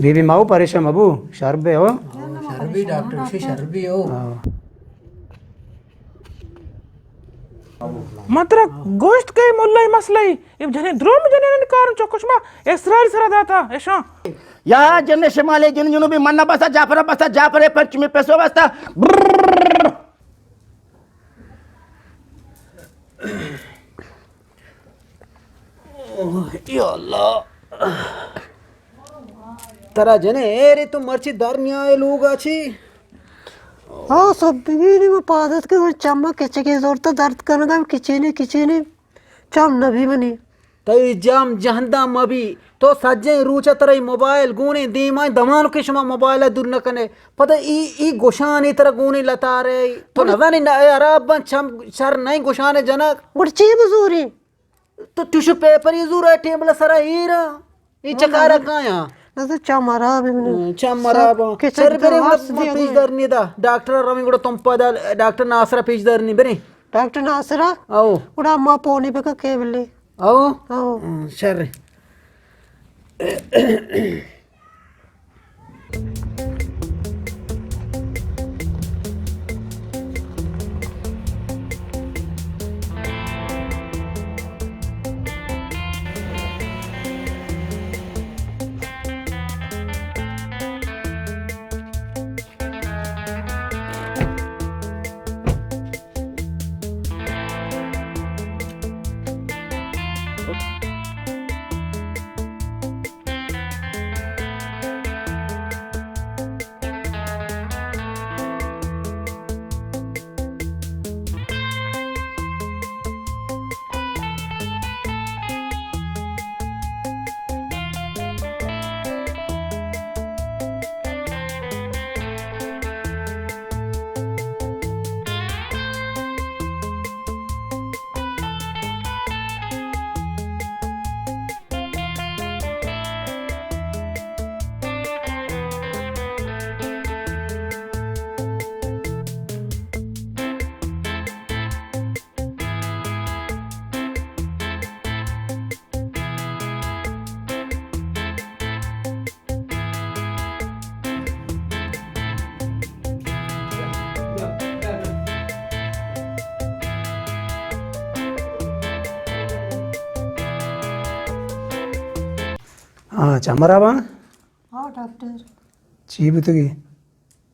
Be be ماو پریشان مبو، شر بے ہو۔ ہاں، شر بی ڈاکٹر، شی شر بی ہو۔ ہاں۔ من ترا گوشت کہ ملائی مسئلہ ای، اے جنین دروم جنین کارن چوکش ما اسرائیل سرا داتا، ایشاں۔ یا جن شمالے جن جنوبی من بستا جعفر بستا جعفر پنچمی پیسو بستا۔ اوہ، یا اللہ۔ ترا جنے ایرے تو مرچی در نیائے لوگا چی؟ آ، سب بگیری ما پادت کے چما کچکے زورتا درد کنگا کچینے کچینے چم نبی منی۔ تئی جم جہنداں مبی۔ تو سجیں روچ ء ترا اے موبائل گونیں دیما دمان کہ شما موبائل ء دور نہ کنے۔ پدا ای، ای گوشانے ترا گونیں لتارے۔ تو نزانے نہ اے عرب بن چم شر نہ گوشانے جنک۔ گڑ چی بزوری؟ تو ٹشو پیپر ای زور ٹیبل سرا ایرا۔ ای چکارا کایا؟ نہ تو چم مرا بھی منی۔ چم مرا با۔ سر برے پیش در نی دا۔ ڈاکٹر رویں گڑا تم پدا ڈاکٹر ناصر پیش در نی برے۔ ڈاکٹر ناصرہ؟ او۔ گڑا ما پونے بکا کیبلے۔ او؟ او۔ ہاں، شر۔ ہاں، چمرا با۔ ہاں ڈاکٹر۔ چی بوتگی؟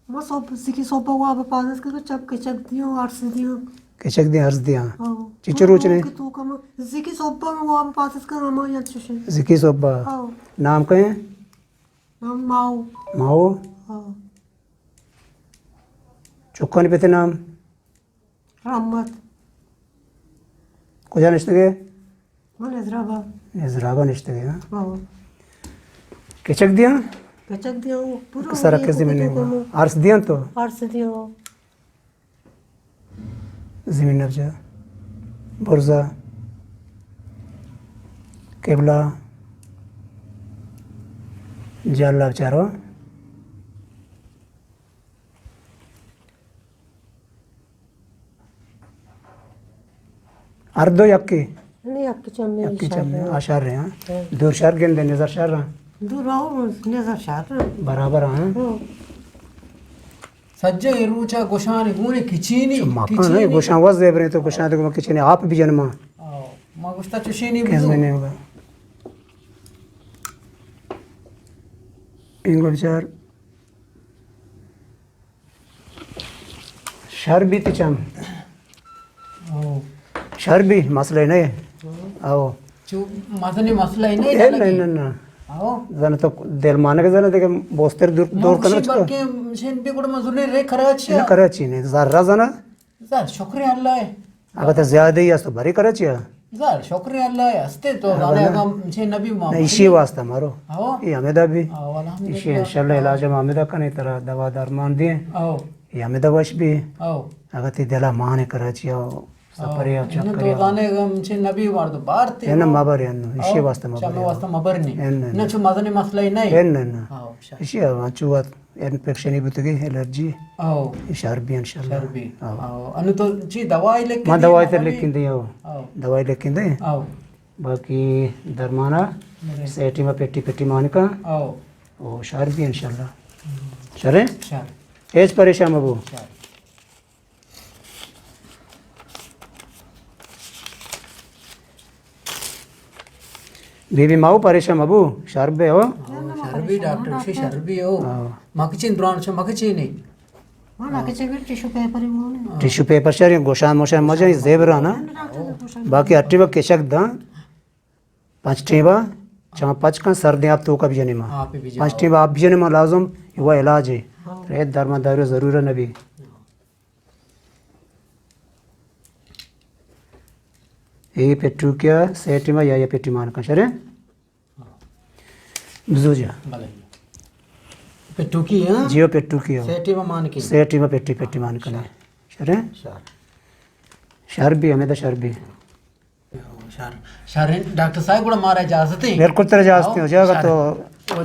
ما صبح، سکی صبح واب پادس کر چپ کچک دیوں، ارس دیوں۔ کچک دیوں، ارس دیوں۔ ہاں۔ چی چو روچ نے؟ کہ تو کم، سکی صبح میں واب پادس کر ہما یا چوشے۔ سکی صبح۔ ہاں۔ نام کئے؟ نام ماؤ۔ ماؤ؟ ہاں۔ چکانی پتے نام؟ رحمت۔ کجا نشتگے؟ من نظرآباد۔ نظرآباد نشتگے، ہاں؟ ہاں۔ کچک دیاں؟ کچک دیاں، پورا سرا کے زمین نہیں ہوا۔ ارس دیاں تو؟ ارس دیاں۔ زمین نبجا، برزا، قبلہ، جالا بچارو۔ ہر دو یکے؟ نہیں، یکے چمے یکے شر چمے، ہیں۔ آ شر ہیں، ہاں۔ ہاں۔ دور شر گندے، نظر شر ہیں۔ دور آؤ، نظر شر ہیں۔ برابر ہیں۔ ہاں۔ سجے روچا گوشان گونے کچینی، مکان کچینی۔ گوشان وز زیبریں تو گوشان تو کچینی آپ بھی جنما۔ آؤ، ما گوشتا چشینی کس بزو۔ میں نہیں ہوگا۔ انگو بچار۔ شر بیت چم۔ او۔ شر بی مسئلہ نہیں۔ او۔ چو مزنی مسئلہ نہیں اے، نہ، نہ، نہ۔ او۔ زن تو دل مانگ زن دیگه بوستر دور، دور کنه چکا۔ بلکہ شین بی گڑ مزنی رے کراچی۔ نہ کراچی نہیں، ذرہ زن۔ زر شکر اللہ ہے۔ اگر تو زیادہ ہی است تو بری کراچی ہے۔ زر شکر اللہ ہے، ہستے تو زانے اگم چے نبی ما۔ نہیں، اسی واسطہ مارو۔ ہاں۔ یہ ہمیں دا بھی۔ ہاں، الحمدللہ۔ اسی انشاءاللہ علاج ہم ہمیں دا کنے ترا دوا درمان دیں۔ ہاں۔ یہ ہمیں دا وش بھی۔ ہاں۔ اگر تی دلا مانے کراچی ہو، سفر یا چکر تو یا۔ زانے اگم چے نبی مار تو بار تے۔ یہ نہ مبر یا نو، اسی واسطہ مبر۔ چلو واسطہ مبر نہیں۔ نہ چو مزنے مسئلہ ہی نہیں۔ نہ، نہ۔ ہاں، اچھا۔ اسی ہم چوات انفیکشنی بوتگی، الرجی۔ او۔ اے شر بی انشاءاللہ۔ شر بی۔ او۔ او۔ انو تو چی دوائی لکھ ما دے، دوائی تر مطلب لکھ دے، او۔ او۔ دوائی لکھ دے۔ او۔ باقی درمانا بلے۔ سیٹی ما پٹی پٹی مانکا۔ او۔ او، شر بی انشاءاللہ۔ شر ایں؟ شر۔ ہچ پریشان مبو۔ شر۔ بی بی ماو پریشان مبو، شر بی ہو۔ شر بی ڈاکٹر، شر بی ہو۔ ہاں۔ مکچین دران چھ مکچینی۔ ہاں، مکچین ٹشو پیپر ہی مانے۔ ٹشو پیپر شر، گوشان موشان مجن، زیبرا نا۔ باقی ہٹی وقت کشک داں۔ پنچ ٹیبا، چاں پچ کن، سردیں آپ توکا بجنے ما۔ آپ بجا۔ پنچ ٹیبا آپ بجنے ما لازم، وہ علاج ہے۔ ہاں۔ ریت درمان دارو ضرور نبی۔ اے پٹو کیا، سے ٹیما یا، یا پٹی مان کن، شرے؟ بزو جا۔ بلے۔ پٹو کی، ہاں؟ جیو پٹو کی ہو۔ سے ٹیما مان کی۔ سے ٹیما پٹی، پٹی مان کنے۔ شر۔ شرے؟ شر۔ شر بی، ہمیں دا شر بی۔ شر، شر، ڈاکٹر صاحب، گڑا مارا اجازت ہے؟ بالکل ترا اجازت ہے، ہو جائے گا تو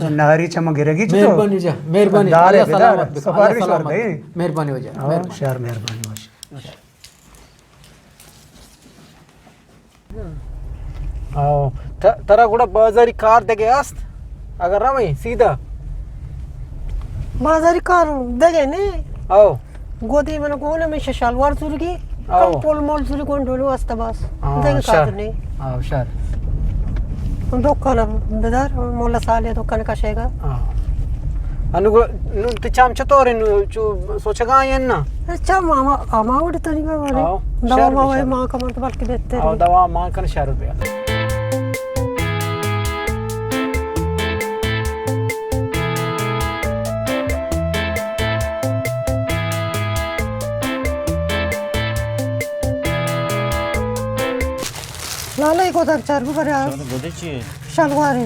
نہاری چما گرگی چھ تو۔ مہربانی جا، مہربانی، دار ہے، اللہ سلامت بکا، سفارش اللہ سلامت بکا۔ مہربانی ہو جا، ہاں، مہربانی۔ شر، مہربانی ہو جا۔ او، ت-، ترا گڑا بازاری کار دگہ است؟ اگر رویں سیدھا؟ بازاری کار دگہ نہیں۔ او۔ گودی من گون ہمیشہ شلوار زورگی، او۔ کم پول مول زورگی گون ڈولو است بس۔ ہاں، دگہ کار نہیں۔ او، شر۔ دکان بدار، مولا صالح دکان کشیگا۔ ہاں۔ انو گو-، نو تی چم چطور ہے؟ نو چو سوچگا ہے نا؟ چم ہما، ہما وڑ تنی گا وڑ۔ ہاں، دوا شر ما بی، شر۔ ما کمنت بلکہ بہتر او، ہے۔ دوا ما کن شر بیا۔ لالا، یہ گودا بچار گو برے آ۔ شالا گودے چی ہے؟ شلوار ہے۔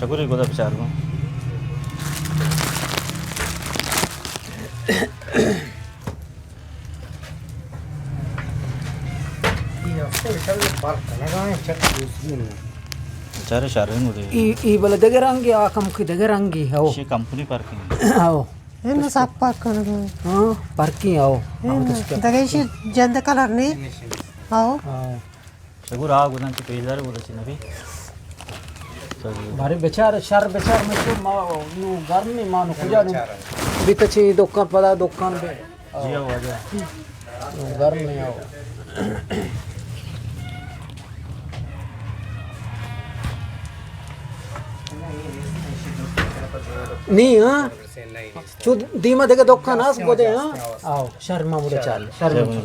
شگوری گودا بچار گو۔ چارے شر رنگ دے۔ ای، ای بلے دگہ رنگی، آ کم کی دگہ رنگی، او۔ شی کمپنی پرکین۔ او۔ این ساک پاک کنگا۔ ہاں، پرکین، او۔ این دگہ شی جند کلر نہیں۔ او۔ او۔ شگور آ گودن چہ پیزار گودن چہ نبی۔ بارے بچار، شر بچار، من چو ما نو گرم نہیں، ما نو کجا نو۔ بیت چی دکان پدا دکان بے۔ جی آؤ، آ جاؤ۔ گرم نہیں آؤ۔ نہیں، ہاں۔ چو دیما دگہ دکان ہست گودے، ہاں؟ آؤ، شر ما مڑے چال، شر ما۔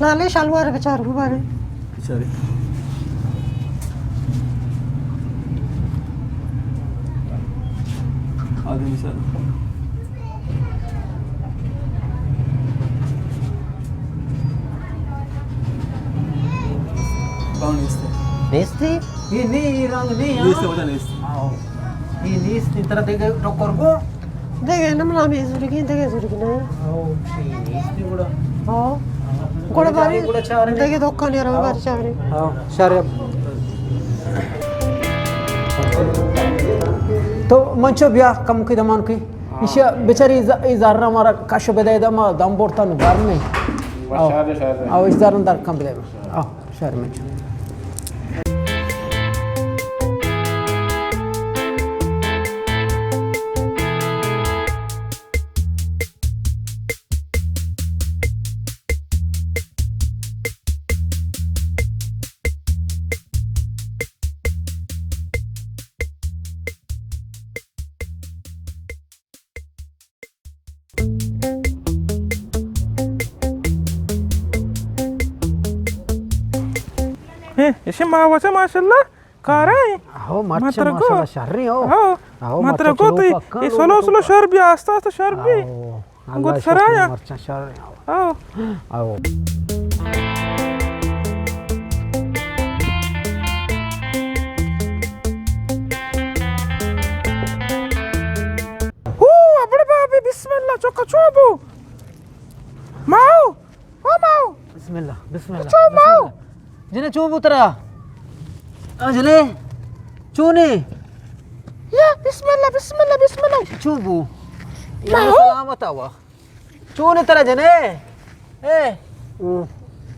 لالے شلوار بچار گو بارے۔ بچارے۔ آدمی سر۔ کون نیست؟ نیستی؟ یہ نہیں، یہ رنگ نہیں، ہاں؟ نیست، وجہ نیست۔ آؤ۔ یہ نیست، ترا دگہ ٹکر کو؟ دگہ نہ، من ہمے زورگی، دگہ زورگی نہ۔ او، ٹھیک، نیست گڑا۔ ہاں۔ گڑا بارے گڑا چارے۔ دگہ دکان رو، ہاں۔ بارے چارے۔ ہاں، شر۔ تو من چو بیا کم کی دمان کی۔ ہاں۔ ایشی بچاری ز-، ای زر مارا کش بدے دا، ما دم برتا نو گرم نہیں۔ او۔ شر، شر۔ او، اس زر در کم بدے۔ او۔ شر میں چو۔ اے، ایشی ما وچا ماشاءاللہ کارا ایں۔ ہو، مرچ مترگو۔ ماشاءاللہ شر ایں، ہو۔ ہو۔ ہو، مترگو مرچ تو چلو پکا اے لوگ سلو تو سلو پکا۔ شر بی، آستہ آستہ شر بی۔ ہو۔ گد سرا یا۔ مرچاں شر۔ او۔ او۔ او، ابڑے بابے، بسم اللہ، چوکا چو بو۔ ماو، او ماو۔ بسم اللہ، بسم اللہ، چو بسم ماو۔ اللہ۔ جنے چو بو ترا؟ آ جنے، چو نے؟ یا، بسم اللہ، بسم اللہ، بسم اللہ۔ چو بو؟ یا ماو۔ سلامت آوا۔ چون ترا جنے؟ اے،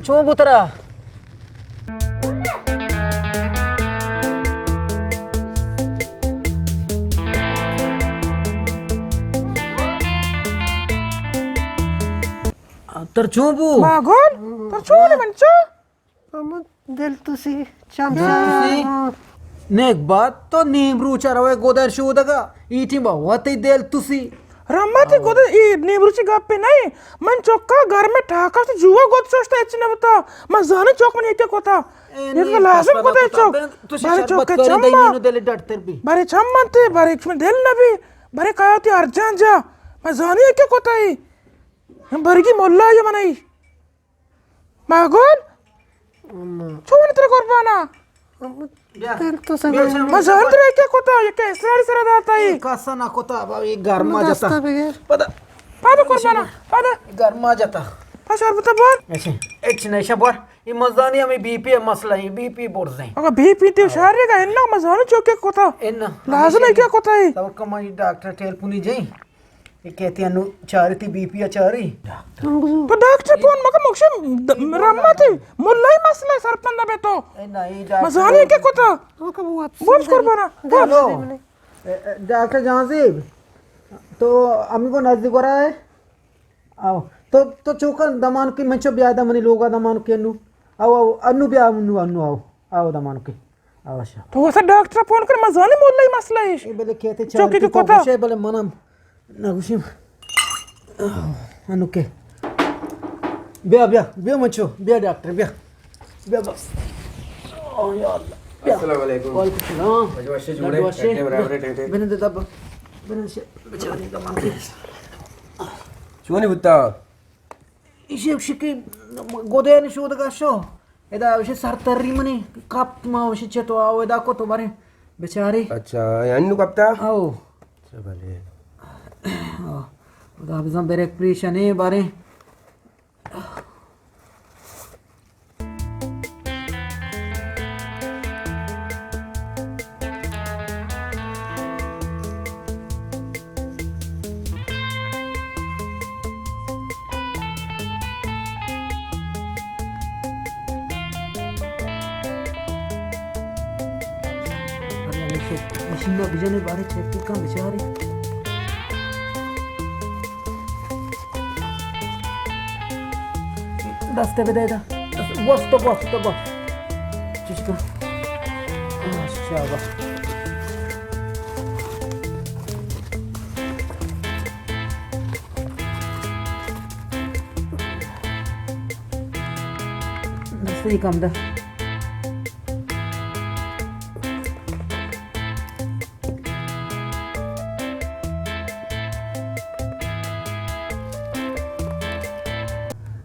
چون بو ترا؟ تر چون بو؟ ماگل، تر چون من چو؟ ہمے دل تسی، چم دل تسی؟ ہاں۔ نیک بات تو نیم روچ ءَ روئے گدر شودگا، ای ٹیم با وتی دل تسی۔ رحمت گدر، ای نیم روچی گپے نہیں۔ من چکا گھر میں ٹھاکا تو جوا گد شوشتا اچ نہ بتا۔ من زانی چوک من ایکے کوتا۔ اے یہ نی تو لازم کسا کوتا نہ چوک۔ بارے چوک چم با۔ دینو دل ڈٹ تر بی۔ بارے چم منتے، بارے چم دل نہ بی۔ بارے کایا تی ارجان جا۔ من زانی ایکے کوتا ای۔ برگی مولا یا منائی۔ ماگل؟ اماں۔ چون ترا قربانا؟ اماں، بیا۔ دل تو سگا بیا، چم۔ مزان ترا کیا کتا؟ یہ کہ اسراری سرا داتا ہے؟ اے کسا نہ کتا، بابا، یہ گرما جتا۔ دستا بگیر۔ پدا۔ پدا قربانا، پدا۔ گرما جتا۔ پس اور بتا بول۔ ایسے، اچ نشہ بور۔ یہ مزانی ہمیں بی پی مسئلہ ہے، بی پی برزیں۔ اگر بی پی تے شہر ریگا، انہا مزانی چوکے کتا۔ انہا۔ لازم ہے کیا کتا ہے؟ تو کمائی ڈاکٹر ٹیلیفونی جائیں۔ اے کہتے انو چاری تی بی پی ءَ چاری۔ تو ڈاکٹر فون مکن مکشم د-، رحمت ملائی مسئلہ سرپند بے تو۔ اے نا، اے ڈاکٹر مزانی کے کتا؟ بوش قربانا۔ ہلو۔ اے، اے، ڈاکٹر جہانزیب، تو امی کو نزدیک ورا ہے؟ آؤ۔ تو، تو چوکا دمان کی منچو بیا دا منی لوگا دمان کی انو۔ آؤ، آؤ، انو بیا، انو، انو آؤ۔ آؤ دمان کی۔ آؤ شا۔ تو وسا ڈاکٹر فون کر، مزانی ملائی مسئلہ ایش۔ اے بلے کہتے چوکی چار کی کتا؟ گوشے بلے منم نہ گوشیم۔ انو کے۔ بیا، بیا، بیا مچو، بیا ڈاکٹر، بیا۔ بیا بس۔ او یا اللہ۔ بیا۔ السلام علیکم۔ وعلیکم السلام۔ بجواشے جوڑے، بجواشے۔ ٹھیک ہے، برابر ہے، ٹھیک ہے۔ بنند دب۔ بنند شے، بچا دے دمان کے۔ چونی بوتا؟ ایشی شکی گودے نشودگا شو۔ ادا وشے سر تری منی کپت، ما وشے چتو آو ادا کو تو بارے بیچاری۔ اچھا، انو کپتا؟ آو۔ اچھا، بلے۔ آو۔ خدا بزن بریک پریشنے بارے۔ مشین بجنے بارے چیک کن بچارے۔ دست بدے دا۔ بس تو بس تو بس۔ چشکا۔ شاباش۔ دست ہی کم دا۔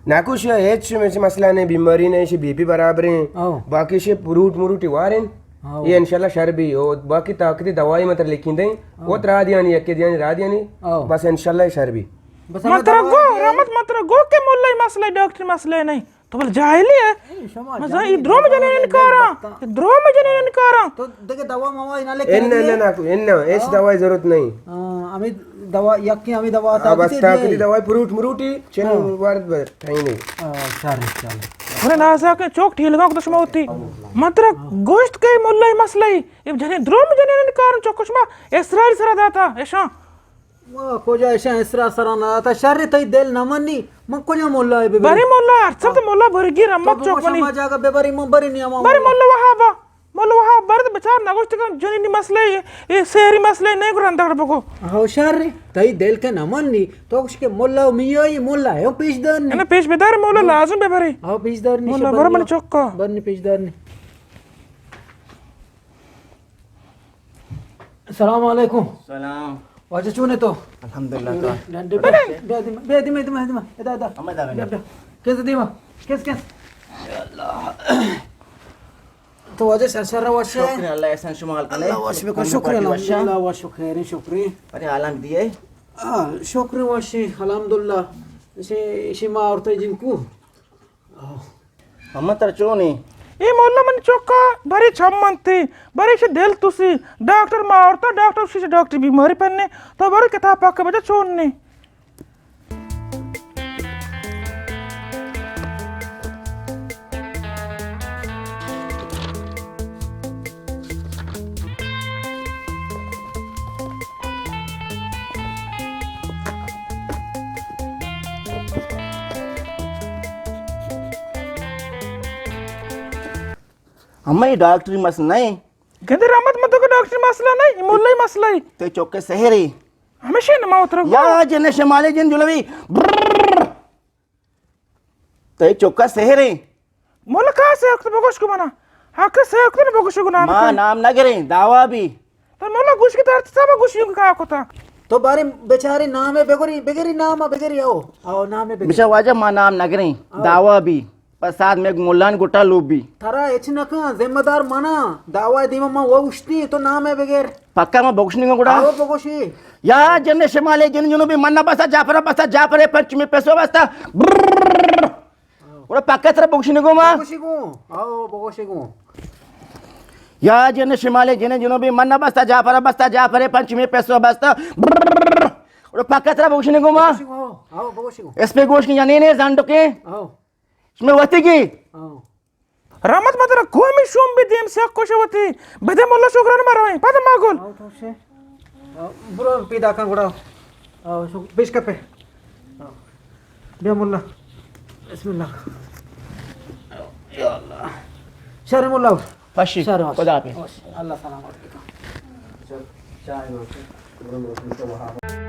ناکو شیا ہچ مس-، مسئلہ نہیں، بیماری نہیں، شی بی پی برابر ہیں۔ او۔ باقی شی فروٹ مروٹی وارن۔ او۔ یہ انشاءاللہ شر بھی۔ او باقی طاقتی دوائی متر لکھیں دیں۔ او۔ وہ ترا دیانی، یکی دیانی، را دیانی۔ او۔ بس انشاءاللہ یہ شر بھی۔ بس ہمیں متر دوا گو، ہے۔ رحمت متر گو کہ ملائی مسئلہ، ڈاکٹر مسئلہ نہیں۔ تو بل جاہلی ہے۔ اے، شما مزن جاہلی ای دروم ہے، جنین دوا انکاراں۔ دوا۔ ای دروم جنین انکاراں۔ تو دگہ دوا موا نہ لکھ ان، نہ، نہ، نہ، اس ہاں۔ دوائی ضرورت نہیں۔ ہاں، ہمیں دوا، یکی ہمیں دوا اب طاقتی بس طاقتی دے۔ دوائی فروٹ مروٹی، چن ہاں۔ وارد بر، ٹائم نہیں۔ ہاں، شر، شر۔ ارے نازا کے چوک ٹھیل گا کو شما ہوتی۔ متر گوشت کے ملائی مسئلہ ای۔ اب جنین دروم جنین انکاراں چوک شما اسرائیل سرا داتا، ایشاں۔ ما کجا اشاں اسرا سرا نہ داتا، شر تئی دل نہ منی، من کجا مولا ببری؟ بری مولا، ہر سب تو مولا برگی رحمت تو چوک بگوش منی۔ ہما جاگہ ببری، من بری نیا ما بری مولا۔ مولا وہابا، مولا وہاب برد بچار نگوشت کن جنینی مسئلہ اے، اے سیری مسئلہ اے، نہیں گران دگڑ بگو۔ ہو شر، تئی دل کے نہ منی، تو کچھ کے مولا میائی، مولا ہے پیش دار نہیں۔ انا پیش بدار مولا ہو۔ لازم ببری۔ ہو پیش دار نہیں، مولا شبر بر من چوکا۔ برنی پیش دار نہیں۔ السلام علیکم۔ سلام۔ واجہ چون ئے تو؟ الحمدللہ تو۔ ڈنڈے بیا، بیا دیما، بیا دیما، دیما، دیما۔ ادا، ادا۔ ہمیں دارا بیا، نہیں۔ بیا۔ کس دیما؟ کس، کس؟ یا اللہ۔ تو واجہ شر، شر وش ئے؟ شکر اللہ، احسان شما حال کنے؟ اللہ وش بکن، شکر الحمدللہ، وش خیر، شکر۔ ارے حالانک دیے؟ ہاں، شکر وش، الحمدللہ۔ شی، شی ما عورتیں جن کو۔ ہمے تر چونی؟ اے مولا من چوکا بری چم منتی، بری شی دل تسی، ڈاکٹر ما آورتا، ڈاکٹر شی ڈاکٹر بیماری پنے، تو بری کتاب پاک بجا چون نے۔ ہمے ڈاکٹری مسئلہ نہ ایں۔ گندے رحمت، من تو کہ ڈاکٹری مسئلہ نہ ایں، ملئی مسئلہ ایں۔ تئی چک ءَ سحر ایں۔ ہمیشہ نہ ما اترا گو۔ یا جن شمالے جن جنوبی۔ برر۔ تئی چک ءَ سحر ایں۔ مولا کا سحر کت بگوش گو منا۔ ہاں کہ سحر کت نہ بگوش گو نام ما کن۔ نام نہ گریں، دعوا بی۔ تو مولا گوش کہ ترا سبا گوش کا کتا۔ تو بارے بیچارے نام ءَ بگری، بگری نام ءَ بگری، او، او نام ءَ بگری۔ بچا واجہ ما نام نہ گریں، او۔ دعوا بی۔ پساد میں ملان گٹا لوبی۔ ترا ہچ نہ کن، ذمہ دار منا۔ دعوا دیما ما وہ اشتی، تو نام ءَ بگر۔ پکا ما بگوشنی گو گڑا؟ آو بگوشی۔ یا جن شمالے جن جنوبی، من نہ بستا جعفر، بستا جعفر پنچمی پیسو بستا۔ برر۔ گڑا پکا ترا بگوشنی گو ما؟ بگوشی گو۔ آو بگوشی گو۔ یا جن شمالے جن جنوبی، من نہ بستا جعفر، بستا جعفر پنچمی پیسو بستا۔ برر۔ گڑا پکا ترا بگوشنی گو ما؟ بگوشی گو۔ آو بگوشی گو۔ اس پہ گوش کی یعنی نے زنڈکے۔ آو۔ شمے وتی کی؟ آو۔ رحمت مدر گومی شوم بی دیم سیاہ کوش وتی۔ بدے مولا شکران مرویں۔ پد ما گل۔ آو تو شے۔ آو، برو پیدا کن گڑا۔ آو، شو، پیش کپے۔ آو۔ بیا مولا۔ بسم اللہ۔ یا اللہ۔ شر مولا۔ پشی۔ شر واش۔ خدا حافظ۔ واش۔ اللہ سلامت بکن۔ چائے نوشی۔